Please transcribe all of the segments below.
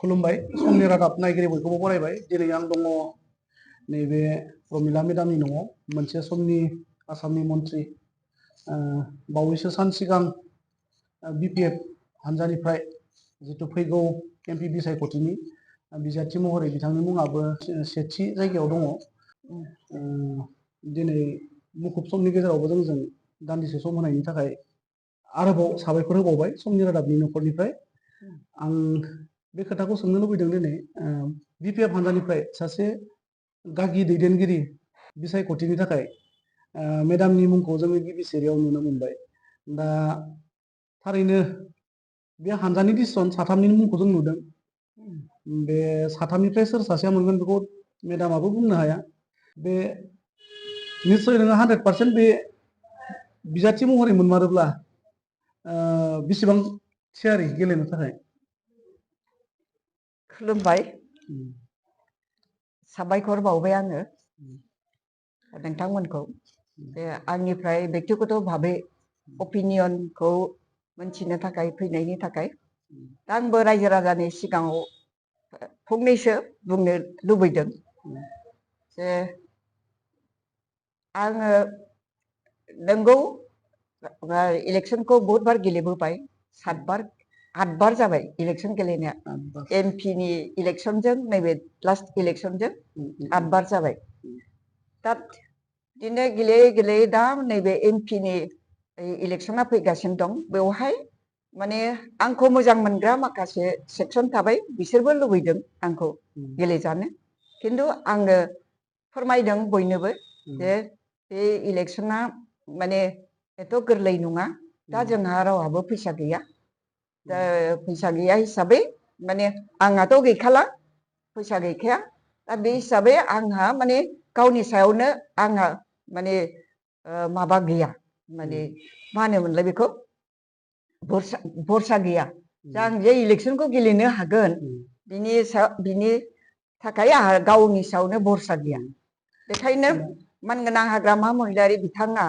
खुलुमबाय समनि रादाब नायगिरि बयखौबो बरायबाय दिनै आं दङ नैबे प्रमिला मेदामनि न'आव मोनसे समनि आसामनि मन्त्रि बावैसो सान सिगां बिपिएफ हानजानिफ्राय जितु फैगौ एमपि बिसायख'थिनि बिजाथि महरै बिथांनि मुङाबो सेथि जायगायाव दङ। दिनै मुखुब समनि गेजेरावबो जोंजों दान्दिसे सम होनायनि थाखाय आरोबाव साबायखर होबावबाय समनि रादाबनि न'खरनिफ्राय। आं बे खोथाखौ सोंनो लुबैदों दिनै बिपिएफ हानजानिफ्राय सासे गागि दैदेनगिरि बिसायख'थिनि थाखाय मेदामनि मुंखौ जोङो गिबि सिरियाव नुनो मोनबाय। दा थारैनो बे हानजानि डिसिसन साथामनि मुंखौ जों नुदों। बे साथामनिफ्राय सोर सासेया मोनगोन बेखौ मेदामाबो बुंनो हाया। बे निस्सय नोङो 100% बे बिजाथि महरै मोनमारोब्ला बेसेबां थियारि गेलेनो थाखाय? खुलुमबाय, साबायखर बावबाय आङो नोंथांमोनखौ आंनिफ्राय बेक्तिगत भाबै अपिनियनखौ मोनथिनो थाखाय फैनायनि थाखाय। दा आंबो रायजो राजानि सिगाङाव फंनैसो बुंनो लुबैदों जे आङो नंगौ इलेक्सनखौ बहुत बार गेलेबोबाय, 8 बार जाबाय इलेक्सन गेलेनाया। एमपिनि इलेक्सनजों नैबे लास्ट इलेक्सनजों 8 बार जाबाय। दा बिदिनो गेलेयै गेलेयै दा नैबे एमपिनि इलेक्सना फैगासिनो दं। बेवहाय माने आंखौ मोजां मोनग्रा माखासे सेक्सन थाबाय, बिसोरबो लुबैदों आंखौ गेलेजानो। खिन्थु आङो फोरमायदों बयनोबो जे बे इलेक्सना माने एथ' गोरलै नङा। दा जोंहा रावहाबो फैसा गैया। दा फैसा गैया हिसाबै माने आंहाथ' गैखाला, फैसा गैखाया। दा बे हिसाबै आंहा माने गावनि सायावनो आंहा माने माबा गैया, माने मा होनोमोनलाय बेखौ, भरसा गैया। दा आं जे इलेक्सनखौ गेलेनो हागोन बिनि थाखाय आंहा गावनि सायावनो भरसा गैया। बेखायनो मानगोनां हाग्रामा महिलारि बिथाङा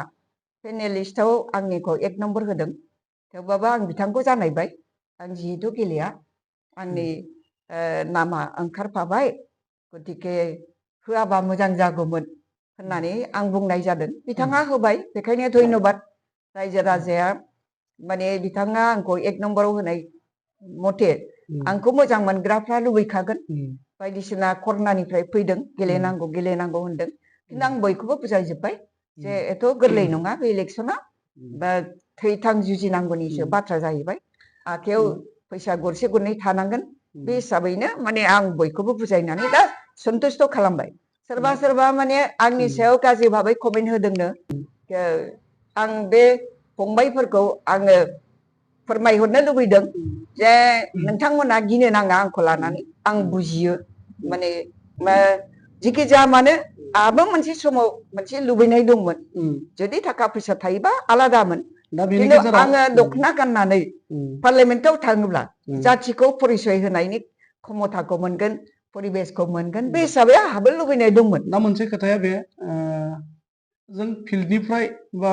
पेनेलिस्टआव आंनिखौ 1 नम्बर होदों। थेवबाबो आं बिथांखौ जानायबाय, आं जिहेथु गेलेया, आंनि नामा ओंखारफाबाय, गतिके होआबा मोजां जागौमोन होननानै आं बुंनाय जादों। बिथाङा होबाय, बेखायनो धन्यबाद। रायजो राजाया माने बिथाङा आंखौ 1 नम्बराव होनाय मथे आंखौ मोजां मोनग्राफ्रा लुबैखागोन। बायदिसिना करनानिफ्राय फैदों, गेलेनांगौ गेलेनांगौ होनदों। खिन्थु आं बयखौबो बुजायजोब्बाय जे एथ' गोरलै नङा बे इलेक्सना, बा थै-थां जुजिनांगौनिसो बाथ्रा जाहैबाय। आखायाव फैसा गरसे गरनै थानांगोन। बे हिसाबैनो माने आं बयखौबो बुजायनानै दा सन्थुस्ट' खालामबाय। सोरबा सोरबा माने आंनि सायाव गाज्रि भाबै कमेन्ट होदोंनो। आं बे फंबायफोरखौ आङो फोरमायहरनो लुबैदों जे नोंथांमोना गिनो नाङा आंखौ लानानै। आं बुजियो, माने जिखि जाया मानो आंहाबो मोनसे समाव मोनसे लुबैनाय दंमोन। जुदि थाखा फैसा थायोबा आलादामोन। खिन्थु आङो दख'ना गाननानै पार्लियामेन्टआव थाङोब्ला जाथिखौ परिचय होनायनि क्षमताखौ मोनगोन, परिबेसखौ मोनगोन। बे हिसाबै आंहाबो लुबैनाय दंमोन। दा मोनसे खोथाया बे जों फिल्डनिफ्राय बा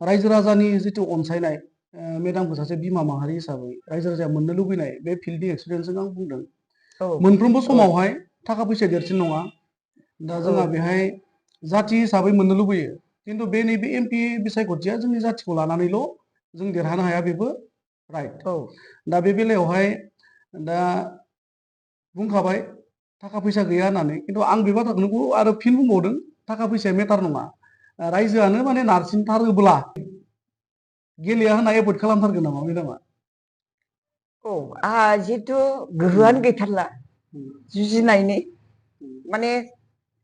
रायजो राजानि जिथु अनसायनाय, मेदामखौ सासे बिमा माहारि हिसाबै रायजो राजाया मोननो लुबैनाय बे फिल्डनि एक्सपिरियेन्सजों आं बुंदों। मोनफ्रोमबो समावहाय थाखा फैसा देरसिन नङा। दा जोंहा बेहाय जाथि हिसाबै मोननो लुबैयो। खिन्थु बे नैबे एमपि बिसायख'थिया जोंनि जाथिखौ लानानैल' जों देरहानो हाया, बेबो राइट। दा बे बेलायावहाय दा बुंखाबाय थाखा फैसा गैया होननानै, खिन्थु आं बे बाथ्राखौनो आरो फिन बुंबावदों, थाखा फैसाया मेटार नङा। रायजोआनो माने नारसिनथारोब्ला गेलेया होनना एभयड खालामथारगोन नामा मेदामा? आंहा जिहेथु गोहोआनो गैथारला जुजिनायनि, माने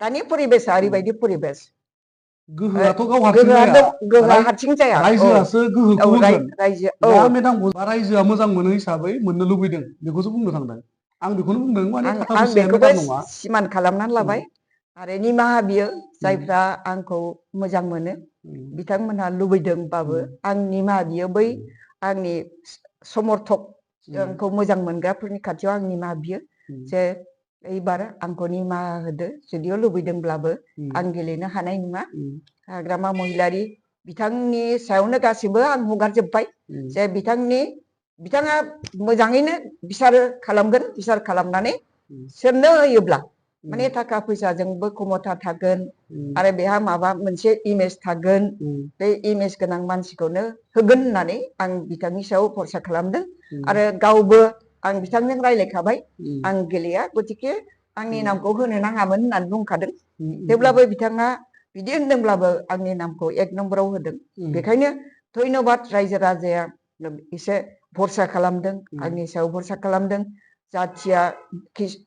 दानि परिबेसा ओरैबायदि परिबेस, गोहोआथ' गाव हारसिं गोहोआ जाया, दं, गोहोआ हारसिं जाया। रायजोआसो गोहोखौ होगोन। रायजो दा मेदामखौ रायजोआ मोजां मोनो हिसाबै मोननो लुबैदों, बेखौसो बुंनो थांदों। आं बेखौनो बुंदों, माने थाखा आं फैसाया बेखौबो मेटार नङा। सिमान खालामनानै लाबाय आरो निमाहा बियो जायफ्रा आंखौ मोजां मोनो, बिथांमोनहा लुबैदोंबाबो आं निमाहा बियो बै आंनि समर्थक, आंखौ मोजां मोनग्राफोरनि खाथियाव आं निमाहा बियो जे एबार आंखौ निमाहा होदो। जुदिअ लुबैदोंब्लाबो आं गेलेनो हानाय नङा। हाग्रामा महिलारि बिथांनि सायावनो गासिबो आं हगारजोब्बाय जे बिथांनि बिथाङा मोजाङैनो बिसार खालामगोन बिसार खालामनानै सोरनो होयोब्ला माने थाखा फैसाजोंबो खमथा थागोन आरो बेहा माबा मोनसे इमेज थागोन बे इमेज गोनां मानसिखौनो होगोन होननानै आं बिथांनि सायाव भरसा खालामदों आरो गावबो आं बिथांजों रायलायखाबाय आं गेलेया गतिके आंनि नामखौ होनो नाङामोन होननानै बुंखादों थेवब्लाबो बिथाङा बिदि होनदोंब्लाबो आंनि नामखौ 1 नम्बराव होदों बेखायनो धन्यबाद रायजो राजाया एसे भरसा खालामदों आंनि सायाव भरसा खालामदों जाथिया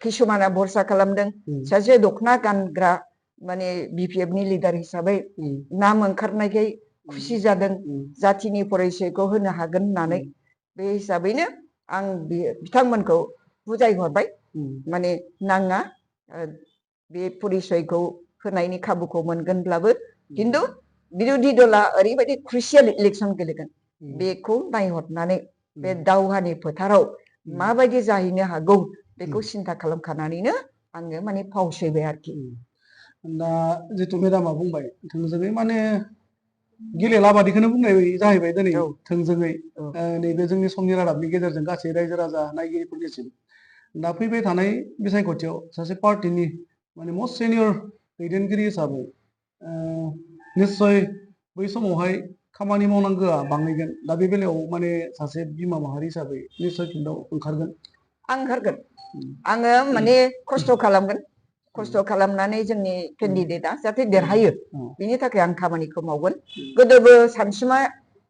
किसुमाना भरसा खालामदों सासे दखना गानग्रा माने BPF नि लिडार हिसाबै नाम ओंखारनायखाय खुसि जादों जाथिनि परिचयखौ होनो हागोन होननानै बे हिसाबैनो आं बिथांमोनखौ बुजायहरबाय माने नाङा बे परिचयखौ होनायनि खाबुखौ मोनगोनब्लाबो खिन्थु बिरोधि दला ओरैबायदि क्रुसियेल इलेक्सन गेलेगोन बेखौ नायहरनानै बे दावहानि फोथाराव माबायदि जाहैनो हागौ बेखौ सिन्था खालामखानानैनो आङो माने फावसयबाय आरोखि दा जितु मेडामा बुंबाय थोंजोङै माने गेलेला बादिखौनो बुंनाय जाहैबाय दिनै थोंजोङै नैबे जोंनि समनि रादाबनि गेजेरजों गासै रायजो राजा नायगिरिफोरनिसिम दा फैबाय थानाय बिसायख'थियाव सासे पार्टिनि माने मस्ट सिनियर दैदेनगिरि हिसाबै निस्सय बै समावहाय खामानि मावनांगौआ बांहैगोन दा बे बेलायाव माने सासे बिमा माहारि हिसाबै निस्सय फिल्डआव ओंखारगोन आं ओंखारगोन आङो माने खस्थ' खालामगोन खस्थ' खालामनानै जोंनि केन्डिडेटआ जाहाथे देरहायो बिनि थाखाय आं खामानिखौ मावगोन गोदोबो सानसुमा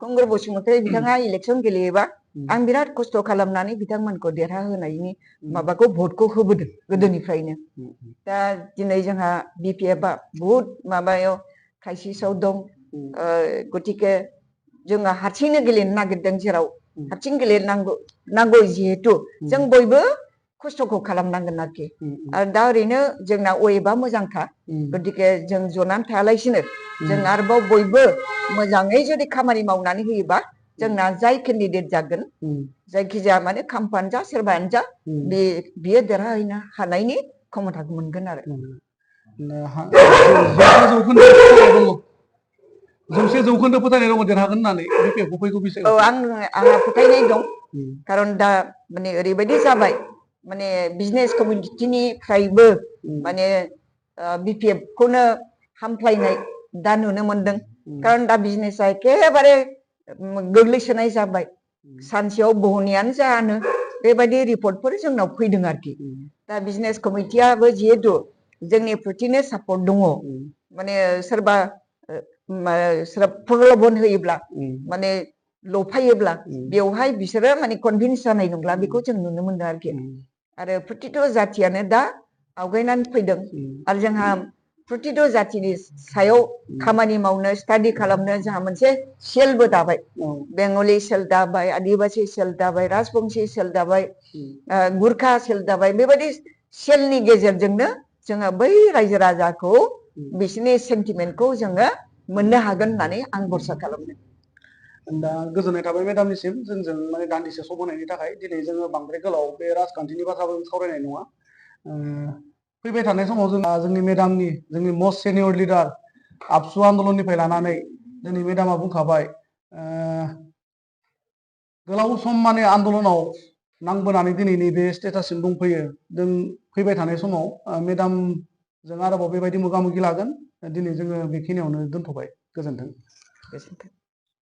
खुंगुर बसुमतारी बिथाङा इलेक्सन गेलेयोबा आं बिराद खस्थ' खालामनानै बिथांमोनखौ देरहाहोनायनि माबाखौ भटखौ होबोदों गोदोनिफ्रायनो दा दिनै जोंहा BPF आ बहुत माबायाव क्राइसिसआव दं गतिके जोङो हारसिंनो गेलेनो नागिरदों जेराव हारसिं गेलेनांगौ जिहेतु जों बयबो खस्थ'खौ खालामनांगोन आरोखि आरो दा ओरैनो जोंना वेबआ मोजांखा गतिके जों जनानै थायालासिनो जों आरोबाव बयबो मोजाङै जुदि खामानि मावनानै होयोबा जोंना जाय केन्डिडेट जागोन जायखिजाया माने खाम्फानो जा सोरबायानो जा बियो देरहाहैनो हानायनि क्षमताखौ मोनगोन आरो जौसे जौखोन्दो फोथायनाय दङ देरहागोन होननानै BPF फैगौ औ आंहा फोथायनाय दं खारन दा माने ओरैबायदि जाबाय माने बिजनेस कमिउनिटिनिफ्रायबो माने BPF खौनो हामफ्लायनाय दा नुनो मोनदों खारन दा बिजनेसा एखेबारे गोग्लैसोनाय जाबाय सानसेयाव बहनैयानो जानो बेबायदि रिपर्टफोर जोंनाव फैदों आरोखि दा बिजनेस कमिटियाबो जिहेतु जोंनि प्रतिनो सापर्ट दङ माने सोरबा प्रलबन होयोब्ला माने लफायोब्ला बेवहाय बिसोरो माने कनभिन्स जानाय नंला बेखौ जों नुनो मोनदों आरोखि आरो प्रतिथ' जाथियानो दा आवगायनानै फैदों आरो जोंहा प्रतिथ' जातिनि सायाव खामानि मावनो स्टाडि खालामनो जोंहा मोनसे सेलबो दाबाय बेंगलि सेल दाबाय आदिबासि सेल दाबाय राजबंसि सेल दाबाय गुरखा सेल दाबाय बेबायदि सेलनि गेजेरजोंनो जोङो बै रायजो राजाखौ बिसोरनि सेन्टिमेन्टखौ जोङो मोननो हागोन होननानै आं भरसा खालामदों दा गोजोननाय थाबाय मेडामनिसिम जोंजों माने दान्दिसे सम होनायनि थाखाय दिनै जोङो बांद्राय गोलाव बे राजखान्थिनि बाथ्राबो सावरायनाय नङा फैबाय थानाय समाव जोंनि मेडामनि जोंनि मस्ट सिनियर लिडार आबसु आन्दलननिफ्राय लानानै दिनै मेडामा बुंखाबाय गोलाव सम माने आन्दलनाव नांबोनानै दिनै नैबे स्टेटाससिम दंफैयो जों फैबाय थानाय समाव मेडामजों आरोबाव बेबायदि मोगा मोगि लागोन दिनै जोङो बेखिनियावनो दोनथ'बाय गोजोन्थों